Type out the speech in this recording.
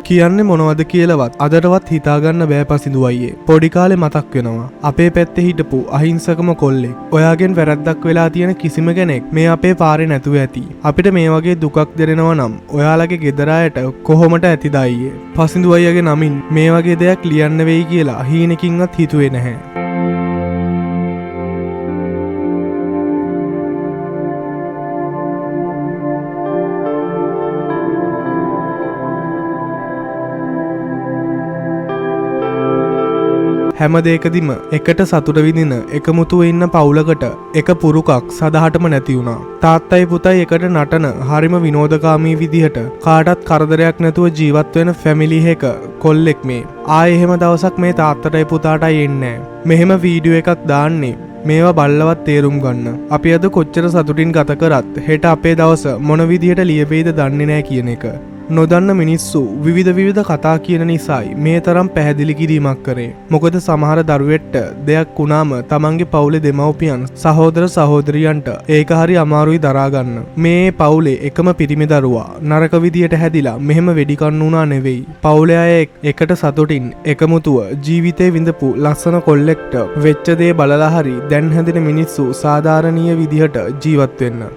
කියන්නේ මොනවද කියලාවත් අදටවත් හිතාගන්න බෑ පසිඳු අයියේ. පොඩි කාලේ මතක් වෙනවා. අපේ පැත්තේ හිටපු අහිංසකම කොල්ලෙක්. ඔයාගෙන් වැරද්දක් වෙලා තියෙන කිසිම කෙනෙක් මේ අපේ පාරේ නැතුව ඇති. අපිට මේ වගේ දුකක් දැනෙනවා නම් ඔයාලගේ ගෙදර අයට කොහොමට ඇතිද අයියේ? පසිඳු අයියාගේ නමින් මේ වගේ දෙයක් ලියන්න වෙයි කියලා හීනකින්වත් හිතුවේ නැහැ. හැම දෙයකදීම එකට සතුට විඳින එකමුතුව ඉන්න පවුලකට එක පුරුකක් සදහටම නැති වුණා. තාත්තයි පුතයි එකට නටන හරිම විනෝදකාමී විදිහට කාටත් කරදරයක් නැතුව ජීවත් වෙන ෆැමිලි එක කොල්ලෙක් මේ. ආයෙ එහෙම දවසක් මේ තාත්තටයි පුතාටයි එන්නේ නෑ. මෙහෙම වීඩියෝ එකක් දාන්නේ මේවා බල්ලවත් තේරුම් ගන්න. අපි අද කොච්චර සතුටින් ගත කරත් හෙට අපේ දවස මොන විදිහට ලියවෙයිද දන්නේ නෑ කියන එක. නොදන්න මිනිස්සු විවිධ විවිධ කතා කියන නිසායි මේ තරම් පැහැදිලි කිරීමක් කරේ. මොකද සමහර දරුවෙක්ට දෙයක් වුණාම තමන්ගේ පවුලේ දෙමව්පියන් සහෝදර සහෝදරියන්ට ඒක හරි අමාරුයි දරා ගන්න. මේ පවුලේ එකම පිරිමි දරුවා නරක විදියට හැදිලා මෙහෙම වෙඩි කන්න වුණා නෙවෙයි. පවුලේ අය එකට සතුටින් එකමුතුව ජීවිතේ විඳපු ලස්සන කොල්ලෙක්ට වෙච්ච දේ බලලා හරි දැන් හැදෙන මිනිස්සු සාධාරණීය විදිහට ජීවත් වෙන්න.